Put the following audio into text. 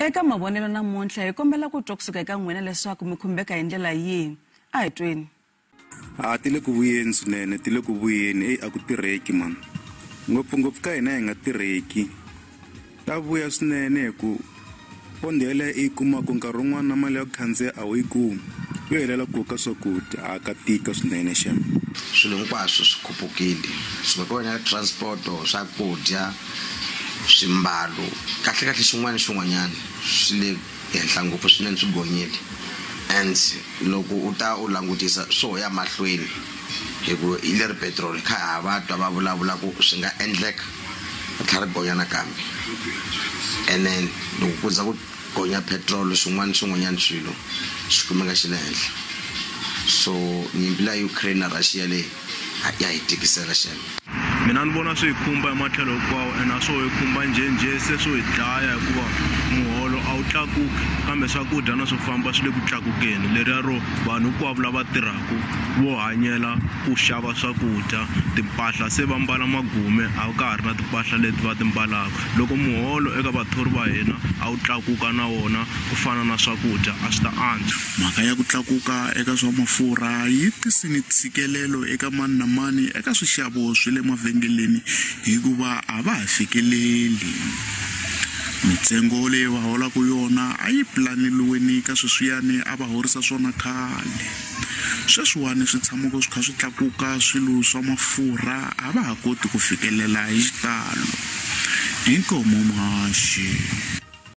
Eka mavonelo namuntlha hi kombela ku twa kusuka eka n'wina leswaku mi khumbeka hi ndlela yihi. A hi tweni. A ti le ku vuyeni swinene, ti le ku vuyeni. Eyi a ku tirheki mani. Ngopfungopfu ka hina hi nga tirheki. Ta vuya swinene hi ku pondi yeleyo i yi kumaka nkarhi wun'wani na mali ya ku khandziya a wu yi kumi. Yo helela kona ka swakudya. Ha ka tika swinene xem. Swilo hinkwaswo swi khupukile. Kusuka ka wena transport-o, swakudya, swimbalo, kahlekahle xin'wana na xin'wanyana swi le henhla ngopfu swinene, swi gonyile. And loko u ta u langutisa swo ya mahlweni hi ku hi leri petiroli kha ha va twa va vulavula ku swi nga endleka ri tlhela ri gonya nakambe. And then loko ku za ku gonya petrol swin'wana na swin'wanyana swilo xi kumeka xi le henhla. So nyimpi leya Ukraine na Russia leyi ya hi tikisela xem. Mina ni vona swi hi khumba hi matlhelo hinkwawo ene a swo hi khumba njhenjhe se swo hi dlaya hikuva muholo a wu tlakuki kambe swakudya na swo famba swi le ku tlakukeni. Leriya ro vanhu hinkwavo lava tirhaka vo hanyela ku xava swakudya, timpahla se va mbala magume a ka ha ri na timpahla leti va ti mbalaka. Loko muholo eka vathori va hina a wu tlakuka na wona ku fana na swakudya a swi ta antswa. Mhaka ya ku tlakuka eka swa mafurha yi tisini ntshikelelo eka mani na mani eka swixavo swa le mavhengeleni hikuva a va ha fikeleli. Mintsengo leyi va holaka yona a yi pulaneliweni ka sweswiyani a va horisa swona khale. Sweswiwani swi tshamaka swi kha swi tlakuka swilo swa mafurha a va ha koti ku fikelela hi xitalo. Inkomu muhaxi.